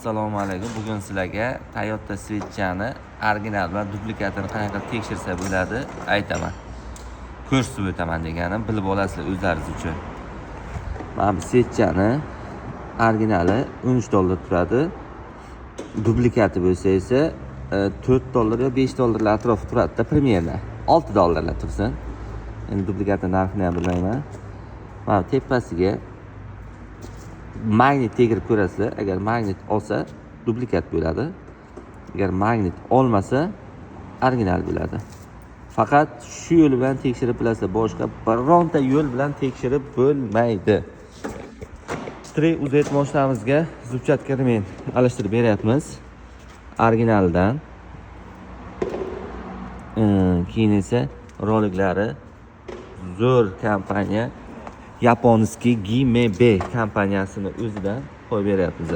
Assalomu alaykum. Bugun sizlarga Toyota свеча ni original bilan duplikatini qanaqa qilib tekshirsa bo'ladi, aytaman. Ko'rsatib o'taman deganim, bilib olasizlar o'zlaringiz uchun. Mana bu свеча ni originali 13 dollar turadi. Duplikati bo'lsa esa 4 dollar yo 5 dollarlar atrofi turadi-da, примерно. 6 dollarlar tursin. Endi duplikatni narxini ham bilmayman. Mana tepasiga magnit tegirib ko'rasizlar. Agar magnit olsa, duplikat bo'ladi. Agar magnit olmasa, original bo'ladi. Faqat shu yo'l bilan tekshirib bilasizlar, boshqa bironta yo'l bilan tekshirib bo'lmaydi. 3 UZ mashinamizga зубчатка ремень alishtirib beryapmiz originaldan. Keyin esa roliklari zo'r kompaniya, японский GMB kompaniyasini o'zidan qo'yib beryapmiz.